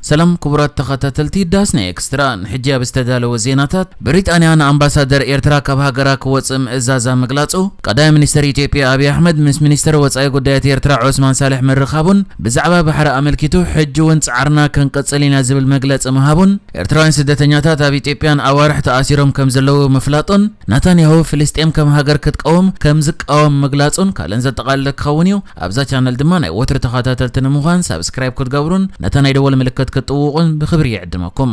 ሰላም ክቡራት ተኸታተልቲ ዳስና ኤክስትራ፣ ንሕጂ ኣብ ዝተዳለወ ዜናታት፣ ብሪጣንያ ንኣምባሳደር ኤርትራ ካብ ሃገራ ክወጽእ ምእዛዛ ምግላጹ፣ ቀዳማይ ሚኒስተር ኢትዮጵያ ኣብይ ኣሕመድ ምስ ሚኒስተር ወጻኢ ጉዳያት ኤርትራ ዑስማን ሳልሕ ምርኻቡን ብዛዕባ ባሕሪ ኣመልኪቱ ሕጂ እውን ጻዕርና ክንቅጽል ኢና ዝብል መግለጺ ምሃቡን፣ ኤርትራውያን ስደተኛታት ኣብ ኢትዮጵያን ኣዋርሕ ተኣሲሮም ከም ዘለዉ ምፍላጦን፣ ናታንያሁ ፍልስጤም ከም ሃገር ክትቀውም ከም ዝቃወም ምግላጹን ካልእን ዘጠቓልል ክኸውን እዩ። ኣብዛ ቻነል ድማ ናይ ወትሪ ተኸታተልቲ ንምዃን ሳብስክራይብ ክትገብሩን ነታ ናይ ደወል ምልክት ክትጥውቑን ብኽብሪ ይዕድመኩም።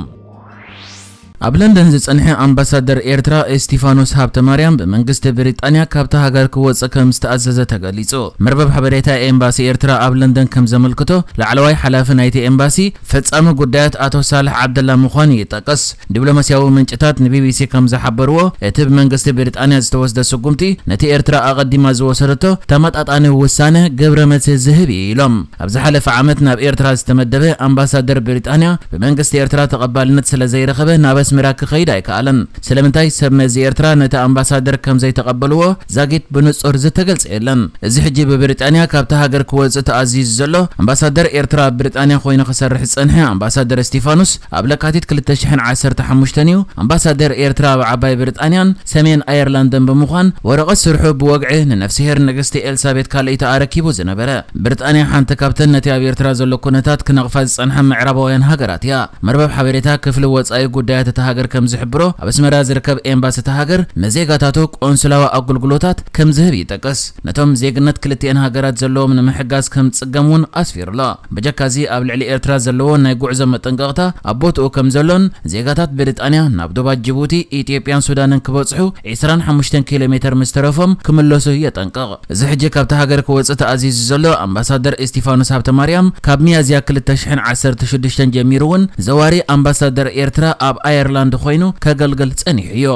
ኣብ ለንደን ዝጸንሐ ኣምባሳደር ኤርትራ እስቲፋኖስ ሃብተማርያም ብመንግስቲ ብሪጣንያ ካብታ ሃገር ክወጽእ ከም ዝተኣዘዘ ተገሊጹ። መርበብ ሓበሬታ ኤምባሲ ኤርትራ ኣብ ለንደን ከም ዘመልክቶ፣ ላዕለዋይ ሓላፊ ናይቲ ኤምባሲ ፈጻሚ ጉዳያት ኣቶ ሳልሕ ዓብደላ ምዃኑ ይጠቅስ። ዲፕሎማስያዊ ምንጭታት ንቢቢሲ ከም ዝሓበርዎ፣ እቲ ብመንግስቲ ብሪጣንያ ዝተወስደ ስጉምቲ ነቲ ኤርትራ ኣቐዲማ ዝወሰደቶ ተመጣጣኒ ውሳነ ግብረ መልሲ ዝህብ እዩ ኢሎም። ኣብ ዝሓለፈ ዓመት ናብ ኤርትራ ዝተመደበ ኣምባሳደር ብሪጣንያ ብመንግስቲ ኤርትራ ተቐባልነት ስለ ዘይረኸበ ናብ ኣስመራ ክኸይድ ኣይከኣለን። ስለምንታይ ሰብ መዚ ኤርትራ ነቲ ኣምባሳደር ከም ዘይተቐበልዎ ዛጊት ብንጹር ዝተገልጸ የለን። እዚ ሕጂ ብብሪጣንያ ካብታ ሃገር ክወጽእ ተኣዚዙ ዘሎ ኣምባሳደር ኤርትራ ኣብ ብሪጣንያ ኮይኑ ክሰርሕ ዝጸንሐ ኣምባሳደር እስቲፋኖስ ኣብ ለካቲት ክልተ ሽሕን ዓሰርተ ሓሙሽተን እዩ ኣምባሳደር ኤርትራ ኣብ ዓባይ ብሪጣንያን ሰሜን ኣየርላንድን ብምዃን ወረቐት ስርሑ ብወግዒ ንነፍስሄር ንግስቲ ኤልሳቤት ካልኣይቲ ኣረኪቡ ዝነበረ። ብሪጣንያ ሓንቲ ካብተን ነቲ ኣብ ኤርትራ ዘሎ ኩነታት ክነቕፋ ዝጸንሓ ምዕራባውያን ሃገራት እያ። መርበብ ሓበሬታ ክፍሊ ወጻኢ ጉዳያት እታ ሃገር ከም ዝሕብሮ፣ ኣብ ኣስመራ ዝርከብ ኤምባሲ እታ ሃገር ንዜጋታቱ ቆንስላዊ ኣገልግሎታት ከም ዝህብ ይጠቅስ። ነቶም ዜግነት ክልቲኤን ሃገራት ዘለዎም ንምሕጋዝ ከም ዝጽገም እውን ኣስፊሩ ኣሎ። ብጀካዚ ኣብ ልዕሊ ኤርትራ ዘለዎ ናይ ጉዕዞ መጠንቀቕታ ኣብ ቦትኡ ከም ዘሎን ዜጋታት ብሪጣንያ ናብ ዶባት ጅቡቲ፣ ኢትዮጵያን ሱዳንን ክበጽሑ ዕስራን ሓሙሽተን ኪሎ ሜተር ምስ ተረፎም ክምለሱ የጠንቅቕ። እዚ ሕጂ ካብታ ሃገር ክወጽእ ተኣዚዙ ዘሎ ኣምባሳደር እስቲፋኖስ ሃብተማርያም ካብ ሚያዝያ ክልተ ሽሕን ዓሰርተ ሽዱሽተን ጀሚሩ እውን ዘዋሪ ኣምባሳደር ኤርትራ ኣብ ኣየርላንድ ኮይኑ ከገልግል ጸኒሑ እዩ።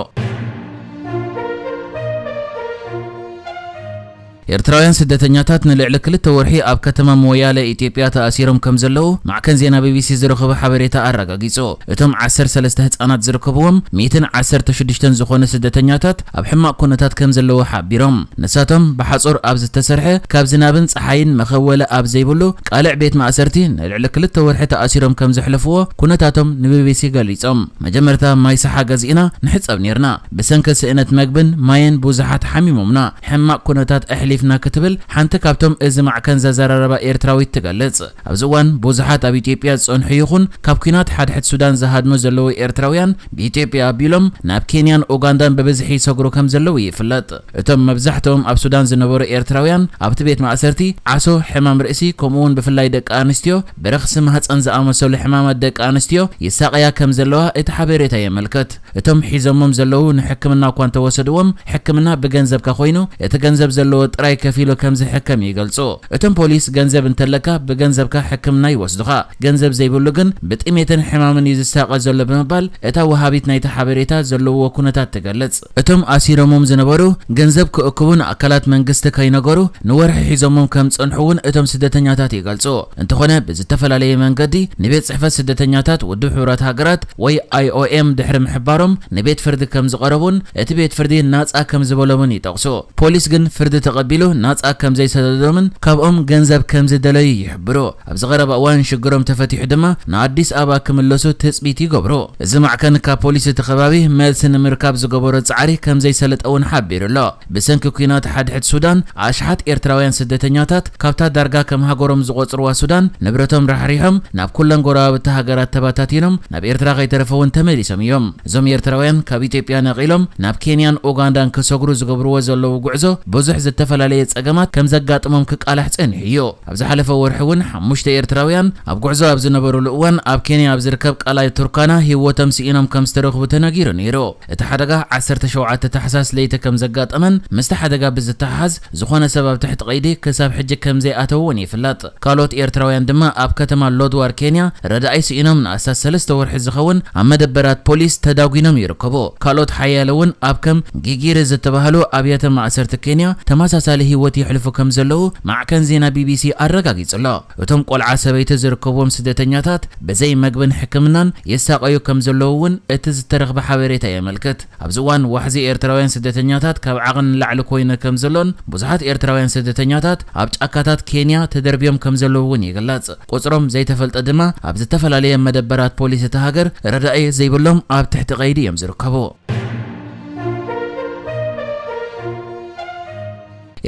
ኤርትራውያን ስደተኛታት ንልዕሊ ክልተ ወርሒ ኣብ ከተማ ሞያለ ኢትዮጵያ ተኣሲሮም ከም ዘለዉ ማዕከን ዜና ቢቢሲ ዝረኸቦ ሓበሬታ ኣረጋጊጹ። እቶም ዓሰርተ ሰለስተ ህጻናት ዝርከብዎም ሚእትን ዓሰርተ ሽዱሽተን ዝኾኑ ስደተኛታት ኣብ ሕማቕ ኩነታት ከም ዘለዉ ሓቢሮም። ንሳቶም ብሓጹር ኣብ ዝተሰርሐ ካብ ዝናብን ጸሓይን መኸወሊ ኣብ ዘይብሉ ቃልዕ ቤት ማእሰርቲ ንልዕሊ ክልተ ወርሒ ተኣሲሮም ከም ዘሕለፍዎ ኩነታቶም ንቢቢሲ ገሊጾም። መጀመርታ ማይ ሰሓ ገዚእና ንሕጸብ ኔርና። ብሰንኪ ስእነት መግብን ማይን ብዙሓት ሓሚሞምና። ሕማቕ ኩነታት ኣሕሊፍና ክትብል ሓንቲ ካብቶም እዚ ማዕከን ዘዘራረባ ኤርትራዊት ትገልጽ። ኣብዚ እዋን ብዙሓት ኣብ ኢትዮጵያ ዝጸንሑ ይኹን ካብ ኲናት ሓድሕድ ሱዳን ዝሃድሙ ዘለዉ ኤርትራውያን ብኢትዮጵያ ኣቢሎም ናብ ኬንያን ኡጋንዳን ብብዝሒ ይሰግሩ ከም ዘለዉ ይፍለጥ። እቶም መብዛሕትኦም ኣብ ሱዳን ዝነበሩ ኤርትራውያን ኣብቲ ቤት ማእሰርቲ ዓሶ፣ ሕማም ርእሲ፣ ከምኡ እውን ብፍላይ ደቂ ኣንስትዮ ብረኽሲ ማህጸን ዝኣመሰሉ ሕማማት ደቂ ኣንስትዮ ይሳቐያ ከም ዘለዋ እቲ ሓበሬታ የመልክት። እቶም ሒዞሞም ዘለዉ ንሕክምና እኳ እንተወሰድዎም፣ ሕክምና ብገንዘብካ ኮይኑ፣ እቲ ገንዘብ ዘለዎ ጥራይ ከፊሉ ከም ዝሕከም ይገልጹ። እቶም ፖሊስ፣ ገንዘብ እንተለካ ብገንዘብካ ሕክምና ይወስዱኻ፣ ገንዘብ ዘይብሉ ግን ብጥሜትን ሕማምን እዩ ዝሳቐ ዘሎ ብምባል እታ ወሃቢት ናይቲ ሓበሬታ ዘለዎ ኩነታት ትገልጽ። እቶም ኣሲሮሞም ዝነበሩ ገንዘብ ክእክቡን ኣካላት መንግስቲ ከይነገሩ ንወርሒ ሒዞሞም ከም ጸንሑ እውን እቶም ስደተኛታት ይገልጹ። እንተኾነ ብዝተፈላለየ መንገዲ ንቤት ጽሕፈት ስደተኛታት ውድብ ሕቡራት ሃገራት ወይ ኣይኦኤም ድሕሪ ምሕባሮም ንቤት ፍርዲ ከም ዝቐረቡን እቲ ቤት ፍርዲ ናጻ ከም ዝበሎምን ይጠቕሱ። ፖሊስ ግን ፍርዲ ተቐቢሉ ናጻ ከም ዘይሰደዶምን ካብኦም ገንዘብ ከም ዝደለዩ ይሕብሩ። ኣብዚ ቀረባ እዋን ሽግሮም ተፈቲሑ ድማ ንኣዲስ ኣበባ ክምለሱ ትጽቢት ይገብሩ። እዚ ማዕከን ካብ ፖሊስ እቲ ከባቢ መልሲ ንምርካብ ዝገበሮ ጻዕሪ ከም ዘይሰለጠ እውን ሓቢሩ ኣሎ። ብሰንኪ ኲናት ሓድሕድ ሱዳን ኣሽሓት ኤርትራውያን ስደተኛታት ካብታ ዳርጋ ከም ሃገሮም ዝቖጽርዋ ሱዳን ንብረቶም ራሕሪሖም ናብ ኩለን ጎረባብቲ ሃገራት ተባታቲኖም ናብ ኤርትራ ከይተረፈ እውን ተመሊሶም እዮም። እዞም ኤርትራውያን ካብ ኢትዮጵያ ነቒሎም ናብ ኬንያን ኡጋንዳን ክሰግሩ ዝገብርዎ ዘለዉ ጉዕዞ ብዙሕ ዝተፈላለየ ጸገማት ከም ዘጋጥሞም ክቃላሕ ጸኒሑ እዩ። ኣብ ዝሓለፈ ወርሒ እውን ሓሙሽተ ኤርትራውያን ኣብ ጉዕዞ ኣብ ዝነበሩሉ እዋን ኣብ ኬንያ ኣብ ዝርከብ ቃላይ ቱርካና ህይወቶም ስኢኖም ከም ዝተረኽቡ ተነጊሩ ነይሩ። እቲ ሓደጋ ዓሰርተ ሸውዓተ ታሕሳስ ለይቲ ከም ዘጋጠመን ምስቲ ሓደጋ ብዝተሓሓዝ ዝኾነ ሰብ ኣብ ትሕቲ ቀይዲ ክሳብ ሕጂ ከም ዘይኣተወ እውን ይፍለጥ። ካልኦት ኤርትራውያን ድማ ኣብ ከተማ ሎድዋር ኬንያ ረዳኢ ስኢኖም ንኣስታት ሰለስተ ወርሒ ዝኸውን ኣብ መደበራት ፖሊስ ተዳጒኖም ይርከቡ። ካልኦት ሓያለ እውን ኣብ ከም ጊጊሪ ዝተባህሉ ኣብያተ ማእሰርቲ ኬንያ ተመሳሳሊ ቀታሊ ህይወት የሕልፉ ከም ዘለዉ ማዕከን ዜና ቢቢሲ ኣረጋጊጹ ኣሎ። እቶም ቆልዓ ሰበይቲ ዝርከብዎም ስደተኛታት ብዘይ መግብን ሕክምናን የሳቐዩ ከም ዘለዉ እውን እቲ ዝተረኽበ ሓበሬታ የመልክት። ኣብዚ እዋን ዋሕዚ ኤርትራውያን ስደተኛታት ካብ ዓቕን ንላዕሊ ኮይነ ከም ዘሎን ብዙሓት ኤርትራውያን ስደተኛታት ኣብ ጫካታት ኬንያ ተደርብዮም ከም ዘለዉ እውን ይግለጽ። ቁጽሮም ዘይተፈልጠ ድማ ኣብ ዝተፈላለየ መደበራት ፖሊስ እታ ሃገር ረዳኢ ዘይብሎም ኣብ ትሕቲ ቀይዲ እዮም ዝርከቡ።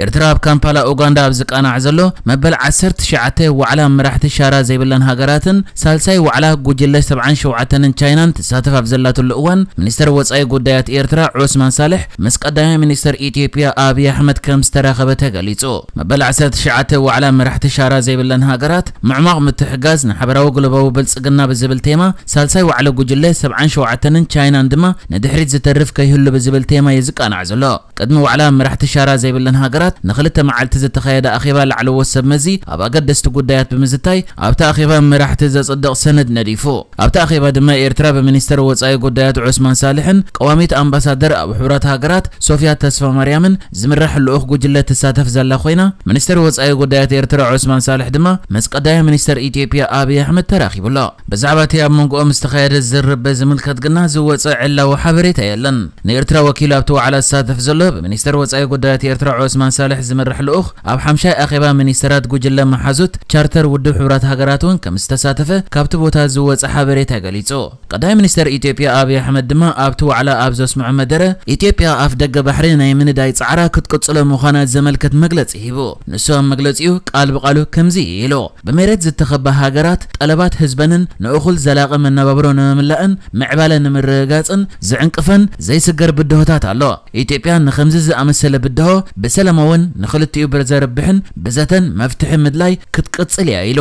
ኤርትራ ኣብ ካምፓላ ኡጋንዳ ኣብ ዝቃናዕ ዘሎ መበል ዓሰርተ ትሽዓተ ዋዕላ መራሕቲ ሻራ ዘይብለን ሃገራትን ሳልሳይ ዋዕላ ጉጅለ ሰብዓን ሸውዓተን ቻይናን ትሳተፍ ኣብ ዘላትሉ እዋን፣ ሚኒስተር ወጻኢ ጉዳያት ኤርትራ ዑስማን ሳልሕ ምስ ቀዳማይ ሚኒስተር ኢትዮጵያ ኣብይ ኣሕመድ ከም ዝተራኸበ ተገሊጹ። መበል ዓሰርተ ትሽዓተ ዋዕላ መራሕቲ ሻራ ዘይብለን ሃገራት ምዕማቕ ምትሕጋዝ ንሓበራዊ ግሎባዊ ብልጽግና ብዝብል ቴማ፣ ሳልሳይ ዋዕላ ጉጅለ ሰብዓን ሸውዓተን ቻይናን ድማ ንድሕሪት ዝተርፍ ከይህሉ ብዝብል ቴማ እዩ ዝቃናዕ ዘሎ። ቅድሚ ዋዕላ መራሕቲ ሻራ ዘይብለን ሃገራት ንኽልተ መዓልቲ ዝተኻየደ ኣኼባ ላዕለዎት ሰብ መዚ ኣብ ኣገደስቲ ጉዳያት ብምዝታይ ኣብቲ ኣኼባ መራሕቲ ዘጽድቕ ሰነድ ነዲፉ። ኣብቲ ኣኼባ ድማ ኤርትራ ብሚኒስተር ወጻኢ ጉዳያት ዑስማን ሳልሕን ቀዋሚት ኣምባሳደር ኣብ ሕቡራት ሃገራት ሶፍያ ተስፋ ማርያምን ዝምራሕ ልኡኽ ጉጅለ ትሳተፍ ዘላ ኮይና፣ ሚኒስተር ወጻኢ ጉዳያት ኤርትራ ዑስማን ሳልሕ ድማ ምስ ቀዳማይ ሚኒስተር ኢትዮጵያ ኣብይ ኣሕመድ ተራኺቡ ኣሎ። ብዛዕባ እቲ ኣብ መንጎኦም ዝተኻየደ ዝርርብ ዝምልከት ግና ዝወጸ ዕላዊ ሓበሬታ የለን። ንኤርትራ ወኪሉ ኣብቲ ዋዕላ ዝሳተፍ ዘሎ ብሚኒስተር ወጻኢ ጉዳያት ኤርትራ ዑስማን ሳልሕ ዝምራሕ ልኡኽ ኣብ ሓምሻይ ኣኼባ ሚኒስተራት ጉጅለ መሓዙት ቻርተር ውድብ ሕቡራት ሃገራት እውን ከም ዝተሳተፈ ካብቲ ቦታ ዝወጸ ሓበሬታ ገሊጹ። ቀዳማይ ሚኒስተር ኢትዮጵያ ኣብይ ኣሕመድ ድማ ኣብቲ ዋዕላ ኣብ ዘስምዖ መደረ፣ ኢትዮጵያ ኣፍ ደገ ባሕሪ ናይ ምንዳይ ጻዕራ ክትቅጽሎ ምዃና ዘመልክት መግለጺ ሂቡ። ንሱ ኣብ መግለጺኡ ቃል ብቓሉ ከምዚ ኢሉ፣ ብመሬት ዝተኸባ ሃገራት ጠለባት ህዝበንን ንእኹል ዘላቒ መነባብሮ ንምምላእን ምዕባለ ንምርግጋጽን ዝዕንቅፈን ዘይስገር ብድሆታት ኣሎ። ኢትዮጵያ ንኸምዚ ዝኣመሰለ ብድሆ ብሰላማውን ንኽልቲኡ ብዘርብሕን ብዘተን መፍትሒ ምድላይ ክትቅጽል እያ ኢሉ።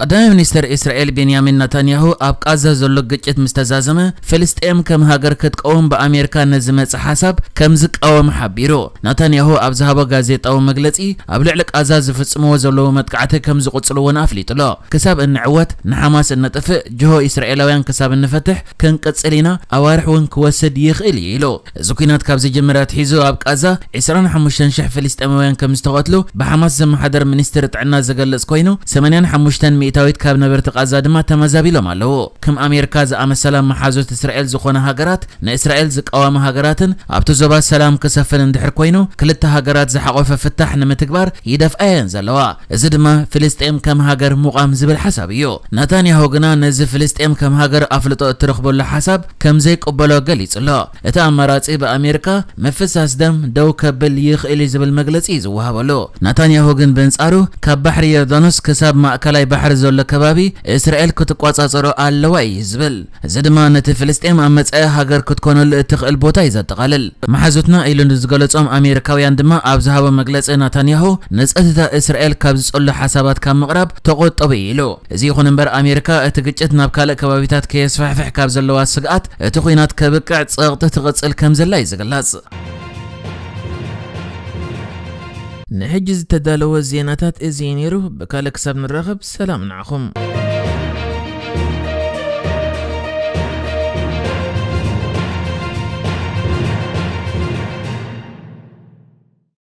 ቀዳማይ ሚኒስተር እስራኤል ቤንያሚን ናታንያሁ ኣብ ቃዛ ዘሎ ግጭት ምስ ተዛዘመ፣ ፍልስጤም ከም ሃገር ክትቀውም ብኣሜሪካ ንዝመጽእ ሓሳብ ከም ዝቃወም ሓቢሩ። ናታንያሁ ኣብ ዝሃቦ ጋዜጣዊ መግለጺ፣ ኣብ ልዕሊ ቃዛ ዝፍጽምዎ ዘለዉ መጥቃዕቲ ከም ዝቕጽሉ እውን ኣፍሊጡ ኣሎ። ክሳብ እንዕወት፣ ንሓማስ እነጥፍእ፣ ጅሆ እስራኤላውያን ክሳብ እንፈትሕ ክንቅጽል ኢና፣ ኣዋርሕ እውን ክወስድ ይኽእል እዩ ኢሉ። እዚ ኲናት ካብ ዝጅምር ኣትሒዙ ኣብ ቃዛ ዕስራን ሓሙሽተን ሽሕ ፍልስጤማውያን ከም ዝተቐትሉ ብሓማስ ዘመሓደር ሚኒስትሪ ጥዕና ዝገልጽ ኮይኑ፣ ሰማንያን ሓሙሽተን ሚእታዊት ካብ ነበርቲ ቃዛ ድማ ተመዛቢሎም ኣለዉ። ከም ኣሜሪካ ዝኣመሰላ መሓዙት እስራኤል ዝኾና ሃገራት፣ ንእስራኤል ዝቃወማ ሃገራትን ኣብቲ ዞባ ሰላም ክሰፍን እንድሕር ኮይኑ፣ ክልተ ሃገራት ዝሓቖፈ ፍታሕ ንምትግባር ይደፍኣየን ዘለዋ። እዚ ድማ ፍልስጤም ከም ሃገር ምቋም ዝብል ሓሳብ እዩ። ናታንያሁ ግና ነዚ ፍልስጤም ከም ሃገር ኣፍልጦ እትረኽበሉ ሓሳብ ከም ዘይቅበሎ ገሊጹ ኣሎ። እቲ ኣማራጺ ብኣሜሪካ ምፍሳስ ደም ደው ከብል ይኽእል እዩ ዝብል መግለጺ እዩ ዝወሃበሉ። ናታንያሁ ግን ብንጻሩ ካብ ባሕሪ ዮርዳኖስ ክሳብ ማእከላይ ባሕሪ ዘሎ ከባቢ እስራኤል ክትቆጻጸሮ ኣለዋ እዩ ዝብል። እዚ ድማ ነቲ ፍልስጤም ኣብ መጻኢ ሃገር ክትኮነሉ እትኽእል ቦታ እዩ ዘጠቓልል። መሓዙትና ኢሉ ንዝገለጾም ኣሜሪካውያን ድማ ኣብ ዝሃቦ መግለጺ ናታንያሁ ንጸጥታ እስራኤል ካብ ዝጸሉ ሓሳባት ካብ ምቕራብ ተቖጠቡ እዩ ኢሉ። እዚ ይኹን እምበር ኣሜሪካ እቲ ግጭት ናብ ካልእ ከባቢታት ከየስፋሕፍሕ ካብ ዘለዋ ስግኣት እቲ ኲናት ከብቅዕ ጸቕጢ ትቕጽል ከም ዘላ እዩ ዝግለጽ። ንሕጂ ዝተዳለወ ዜናታት እዚ እዩ ነይሩ። ብካልእ ክሳብ ንራኸብ ሰላም ንዓኹም።